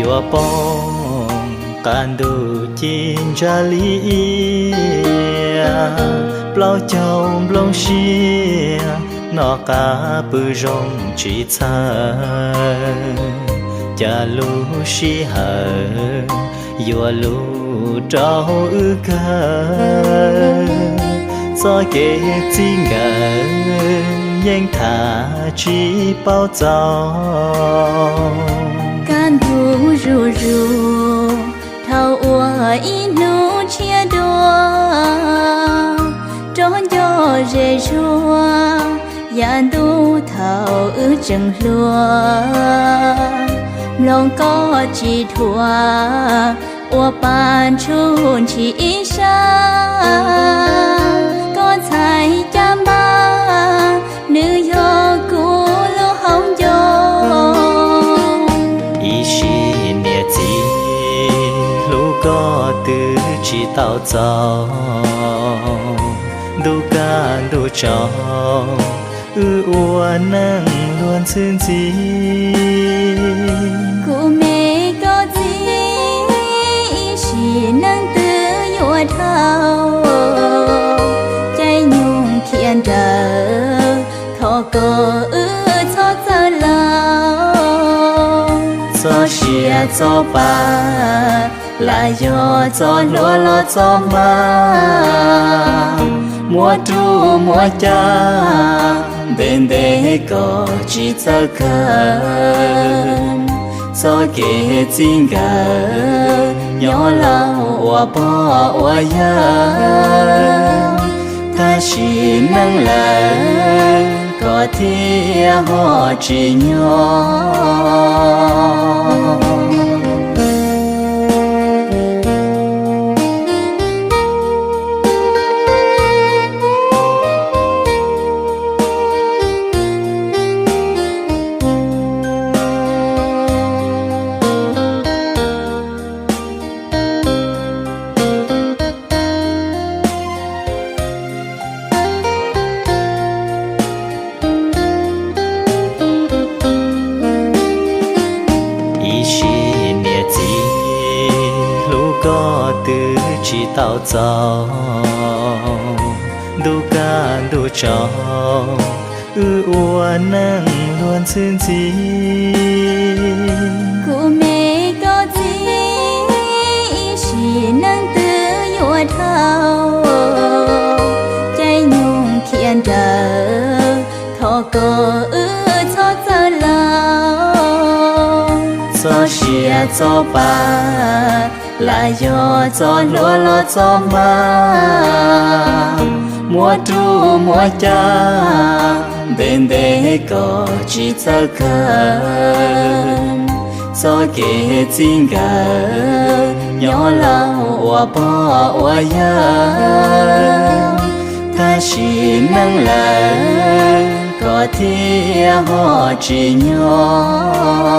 Yuav poob qab ntuj ci ntsa li ia, plaub caug nplooj siab noj qab pw zoo tsis txhawj, cas lub sij hawm yuav luv rau wb kawg. Txoj kev txij nkawm yeej tham tsis paub txaus. Kaj ntug zuj zus, dhau ua ib hnub tshiab dua, rov nco ze zuag, yav ntuj thaum wb tseem hluas, mloog koj tsis dhuav, ua pa ntsuj ntshis ib sab, koj ntxhais caj npab, nws yog kuv lub hauv ncauj. Ib sim niam txiv hlub koj twb tsis tau txaus, ntuj kaj ntuj tsaus, wb ua neej luag ntxhi ntxhi. Kuv me koj txiv, ib sim neej twb yuav dhau, caij nyoog khiav nrawm, thov kom wb txhob txawj laus. Txoj sia txoj pa, lam yog txoj hlua los txoj hma, muab rub muab cab, ntev ntev kom tsis txawj kawg. Txoj kev txij nkawm, nyob laus ua pog ua yawg, tab sis neej lawm, koj thiaj ho tsis nyob. Ib sim niam txiv hlub koj twb tsis tau txaus, ntuj kaj ntuj tsaus, wb ua neej luag ntxhi ntxhi. Kuv me koj txiv, ib sim neej twb yuav dhau, caij nyoog khiav nrawm, thov kom wb txhob txawj laus. Txoj sia txoj pa, lam yog txoj hlua los txoj hma, muab rub muab cab, ntev ntev kom tsis txawj kawg. Txoj kev txij nkawm, nyob laus ua pog ua yawg, tab sis neej lawm, koj thiaj ho tsis nyob.